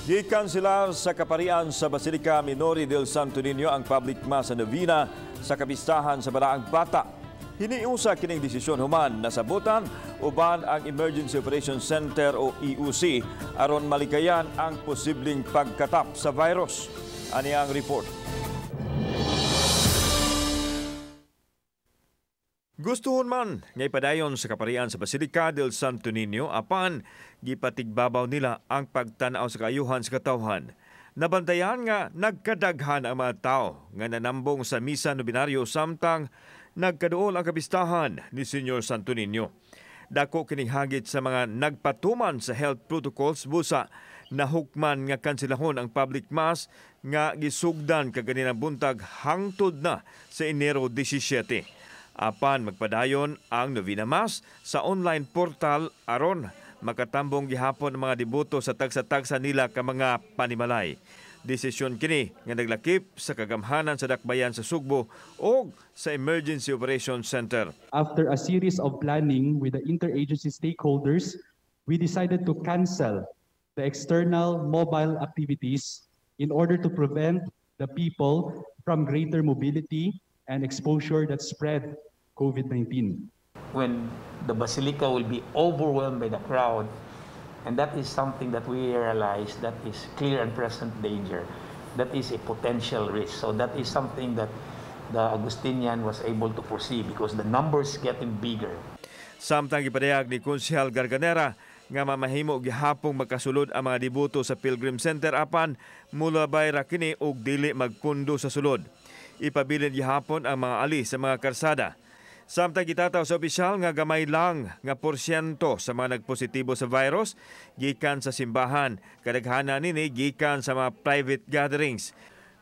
Gikanselar sa Kaparian sa Basilica Minori del Santo Niño ang public mass sa novena sa kapistahan sa Balaang Bata. Hiniusa kining desisyon human nasabutan uban ang Emergency Operations Center o EOC aron malikayan ang posibleng pagkatap sa virus. Ani ang report. Gustuhon man nga ipadayon sa Kaparian sa Basilica del Santo Niño apan gipatigbabaw nila ang pagtan-aw sa kaayuhan sa katawhan. Nabantayan nga nagkadaghan ang mga tao nga nanambong sa misa nobinaryo samtang nagkaduol ang kapistahan ni Senyor Santo Niño. Dako kining hagit sa mga nagpatuman sa health protocols busa nahukman nga kanselahon ang public mass nga gisugdan kaganinang buntag hangtod na sa Enero 17. Apan magpadayon ang Novena Mass sa online portal aron makatambong gihapon ang mga deboto sa tagsa-tagsa nila ka mga panimalay. Desisyon kini nga naglakip sa kagamhanan sa Dakbayan sa Sugbo o sa Emergency Operations Center. After a series of planning with the interagency stakeholders, we decided to cancel the external mobile activities in order to prevent the people from greater mobility and exposure that spread COVID-19. When the basilica will be overwhelmed by the crowd, and that is something that we realize that is clear and present danger. That is a potential risk. So that is something that the Augustinian was able to foresee because the numbers getting bigger. Samtang gipadayag ni Konsehal Garganera nga mamahimo gihapong makasulod ang mga deboto sa Pilgrim Center apan mulabay ra kini og dili magpundo sa sulod. Ipabilin gihapon ang mga ali sa mga karsada. Samtang gitataw sa opisyal nga gamay lang nga porsyento sa mga nagpositibo sa virus gikan sa simbahan. Kadaghanan nini gikan sa mga private gatherings.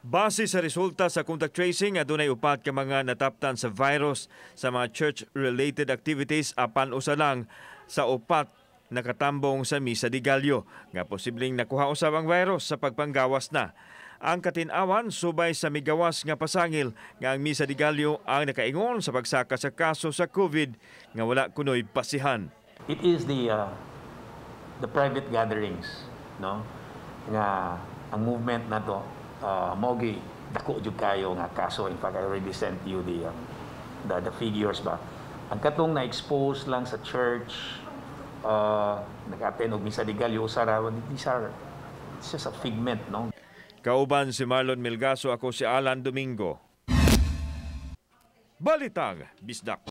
Base sa resulta sa contact tracing, adunay 4 ka mga nataptan sa virus sa mga church-related activities apan usa lang sa 4 nakatambong sa Misa de Gallo nga posibleng nakuha usab ang virus sa pagpanggawas na. Ang katin-awan subay sa migawas nga pasangil nga ang Misa de Gallo ang nakaingon sa pagsaka sa kaso sa COVID nga wala kunoy pasihan. It is the private gatherings, no? Nga ang movement nato mao gi dako jud kayo nga kaso. In fact, I already sent you the figures ba. Ang katong na-expose lang sa church, nag-attend og Misa de Gallo, usa ra, these are, it's just a figment, no? Kauban si Marlon Melgaso, ako si Alan Domingo. Balitang Bisdak.